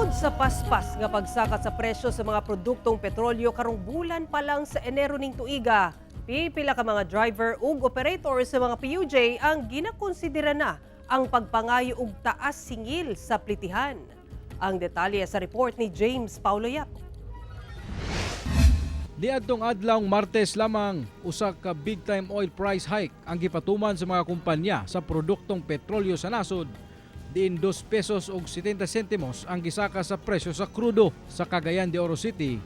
Tungod sa paspas nga pagsaka sa presyo sa mga produktong petrolyo karong bulan pa lang sa Enero ning tuiga, pipila ka mga driver ug operator sa mga PUJ ang ginakonsidera na ang pagpangayo og taas singil sa plitihan. Ang detalye sa report ni James Paulo Yap. Niadtong adlawng Martes lamang, usa ka big time oil price hike ang gipatuman sa mga kumpanya sa produktong petrolyo sa nasod. Diin 2 pesos ug 70 sentimos ang gisaka sa presyo sa krudo sa Cagayan de Oro City.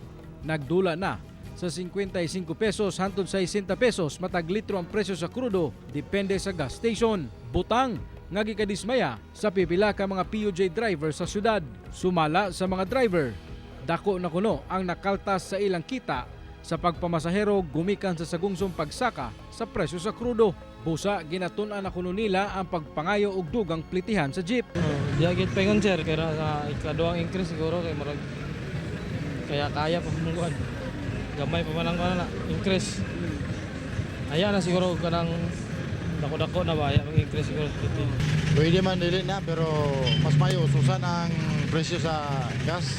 Nagdula na sa 55 pesos hantod 60 pesos matag litro ang presyo sa krudo, depende sa gas station. Butang nga gikadismaya sa pipila ka mga PUJ driver sa syudad. Sumala sa mga driver, dako na kuno ang nakaltas sa ilang kita sa pagpamasahero gumikan sa sagungsong pagsaka sa presyo sa krudo. Busa ginatun-an na kuno nila ang pagpangayo og dugang plitihan sa jeep. Oh, diya gid paingon, sir, kaya sa ikaduhang increase siguro kay murag kaya kaya pa mong kuan. Gamay pa man ang kuan na increase. Aya na siguro kanang dako-dako na ba aya mag increase siguro. Pwede man dili na, pero mas mayo ususan ang presyo sa gas.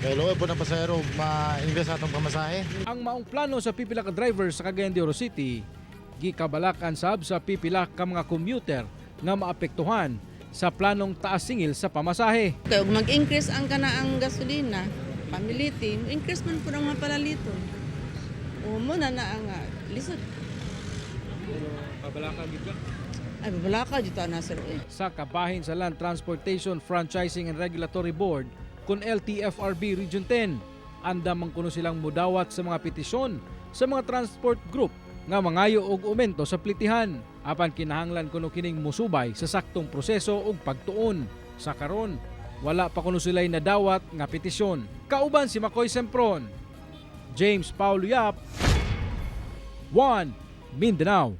Kay luoy po ng pasahero ug ma-invest atong pamasahe. Ang maong plano sa pipila ka driver sa Cagayan de Oro City, gikabalakan sab sa pipila ka mga commuter nga maapektuhan sa planong taas singil sa pamasahe. Kaya ug mag-increase ang kana ang gasolina, pamilitin, increase man po ang mga palaliton. O mo na na ang lisod. Kabalakan gid ka. Ay, babalaka dito na, sir. Eh. Sa kabahin sa Land Transportation Franchising and Regulatory Board kun LTFRB Region 10, andam man kuno silang mudawat sa mga petisyon sa mga transport group nga mangayo og aumento sa plitihan. Apan kinahanglan kuno kining musubay sa saktong proseso ug pagtuon. Sa karon, wala pa kuno sila'y nadawat nga petisyon. Kauban si Makoy Sempron, James Paulo Yap, 1 Mindanao.